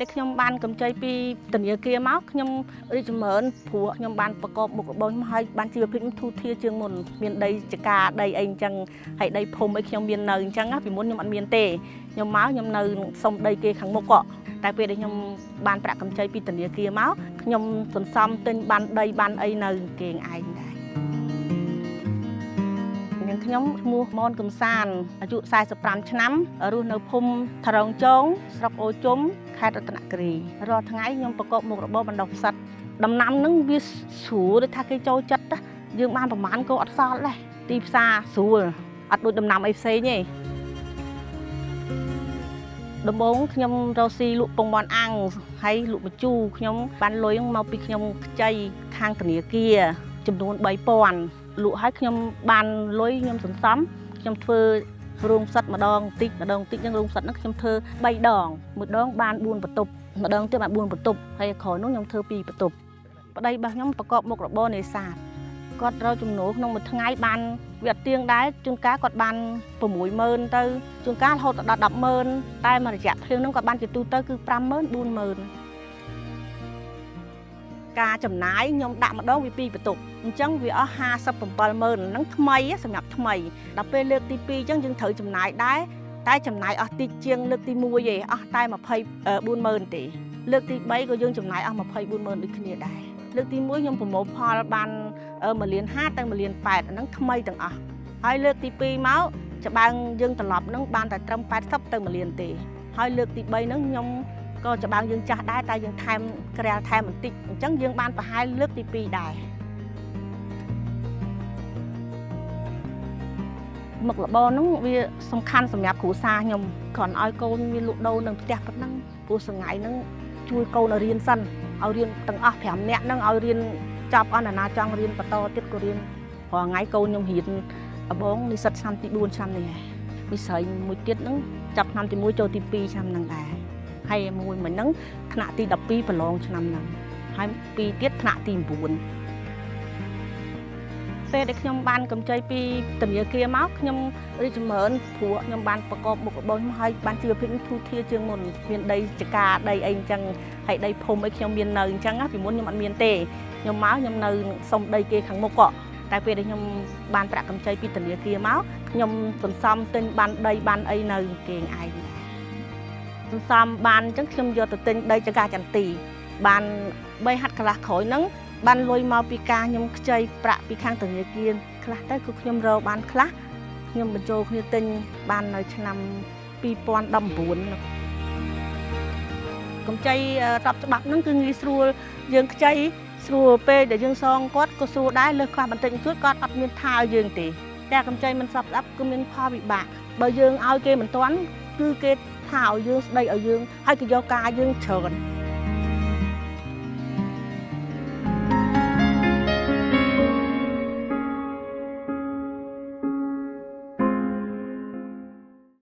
ដែលខ្ញុំបានកម្ចីពីធនាគារមកខ្ញុំរីកចម្រើនព្រោះខ្ញុំបានប្រកបមុខរបរខ្ញុំហើយបានជីវភាពខ្ញុំធូរធារជាងមុនមានដីចកាដីអីអញ្ចឹងហើយដីភូមិអីខ្ញុំមាននៅអញ្ចឹងណាពីមុនខ្ញុំអត់មានទេខ្ញុំមកខ្ញុំនៅសុំដីគេខាងមុខក៏តែពេលដែលខ្ញុំបានប្រាក់កម្ចីពីធនាគារមកខ្ញុំសន្សំទិញបានដីបានអីនៅគេឯងដែរនាងខ្ញុំឈ្មោះមនកំសានអាយុ45ឆ្នាំរស់នៅភូមិថរងចងស្រុកអូជុំខេត្តរតនគិរីរាល់ថ្ងៃខ្ញុំប្រកបមុខរបរបណ្ដុះផ្សិតដំណាំហ្នឹងវាស្រួលដូចថាគេចូលចិត្តណាយើងបានប្រមាណក៏អត់សល់ដែរទីផ្សារស្រួលអត់ដូចដំណាំអីផ្សេងទេដំបូងខ្ញុំរកស៊ីលក់ពងមាន់អាំងហើយលក់ម្ជូរខ្ញុំបានលុយមកពីខ្ញុំខ្ចីខាងធនាគារចំនួន3000លក់ហើយខ្ញុំបានលុយខ្ញុំសន្សំខ្ញុំធ្វើរោងផ្សិតម្ដងតិចម្ដងតិចហ្នឹងរោងផ្សិតហ្នឹងខ្ញុំធ្វើ3ដងមួយដងបាន4បន្ទប់ម្ដងទៀតបាន4បន្ទប់ហើយក្រោយនោះខ្ញុំធ្វើ2បន្ទប់ប្តីរបស់ខ្ញុំប្រកបមុខរបរនេសាទគាត់រកចំណូលក្នុងមួយថ្ងៃបានវាអត់ទៀងដែរជួនកាលគាត់បាន60000ទៅជួនកាលរហូតដល់100000តែមួយរយៈភ្លៀងហ្នឹងគាត់បានជាទូទៅគឺ50000 40000ការចំណាយខ្ញុំដាក់ម្ដងវា2បន្ទប់អញ្ចឹងវាអស់570,000ហ្នឹងថ្មីសម្រាប់ថ្មីដល់ពេលលើកទី2អញ្ចឹងយើងត្រូវចំណាយដែរតែចំណាយអស់តិចជាងលើកទី1ឯងអស់តែ240,000ទេលើកទី3ក៏យើងចំណាយអស់240,000ដូចគ្នាដែរលើកទី1ខ្ញុំប្រមូលផលបាន1លាន5ទៅ1លាន8អាហ្នឹងថ្មីទាំងអស់ហើយលើកទី2មកច្បាំងយើងត្រឡប់ហ្នឹងបានតែត្រឹម80ទៅ1លានទេហើយលើកទី3ហ្នឹងខ្ញុំក៏ច្បាំងយើងចាស់ដែរតែយើងថែមក្រាលថែមបន្តិចអញ្ចឹងយើងបានប្រហែលលើកទី2ដែរមុខរបរហ្នឹងវាសំខាន់សម្រាប់គ្រួសារខ្ញុំគ្រាន់ឲ្យកូនមានលក់ដូរនៅផ្ទះប៉ុណ្ណឹងព្រោះសងៃហ្នឹងជួយកូនឲ្យរៀនសិនឲ្យរៀនទាំងអស់5នាក់ហ្នឹងឲ្យរៀនចប់អស់ណាចង់រៀនបន្តទៀតក៏រៀនរាល់ថ្ងៃកូនខ្ញុំរៀនអបងនិស្សិតឆ្នាំទី4ឆ្នាំនេះហើយវិស័យមួយទៀតហ្នឹងចាប់ឆ្នាំទី1ចូលទី2ឆ្នាំហ្នឹងដែរហើយមួយមិញហ្នឹងថ្នាក់ទី12ប្រឡងឆ្នាំហ្នឹងហើយពីរទៀតថ្នាក់ទី9ពេលដែលខ្ញុំបានកម្ចីពីធនាគារមកខ្ញុំរីកចម្រើនព្រោះខ្ញុំបានប្រកបមុខរបរខ្ញុំហើយបានជីវភាពធូរធារជាងមុនមានដីចកាដីអីអញ្ចឹងហើយដីភូមិអីខ្ញុំមាននៅអញ្ចឹងណាពីមុនខ្ញុំអត់មានទេខ្ញុំមកខ្ញុំនៅសុំដីគេខាងមុខក៏តែពេលដែលខ្ញុំបានប្រាក់កម្ចីពីធនាគារមកខ្ញុំសន្សំទិញបានដីបានអីនៅគេឯងសន្សំបានអញ្ចឹងខ្ញុំយកទៅទិញដីចកាចន្ទីបាន3ហាត់កន្លះក្រោយហ្នឹងបានលុយមកពីការខ្ញុំខ្ចីប្រាក់ពីខាងធនាគារខ្លះទៅគឺខ្ញុំរកបានខ្លះខ្ញុំបញ្ចូលគ្នាទិញបាននៅឆ្នាំ2019កម្ចីតបច្បាប់ហ្នឹងគឺងាយស្រួលយើងខ្ចីស្រួលពេលដែលយើងសងគាត់ក៏ស្រួលដែរលើសខ្វះបន្តិចបន្តួចគាត់អត់មានថាឲ្យយើងទេតែកម្ចីមិនស្របស្ដាប់គឺមានផលវិបាកបើយើងឲ្យគេមិនទាន់គឺគេថាឲ្យយើងស្ដីឲ្យយើងហើយគេយកការយើងច្រើន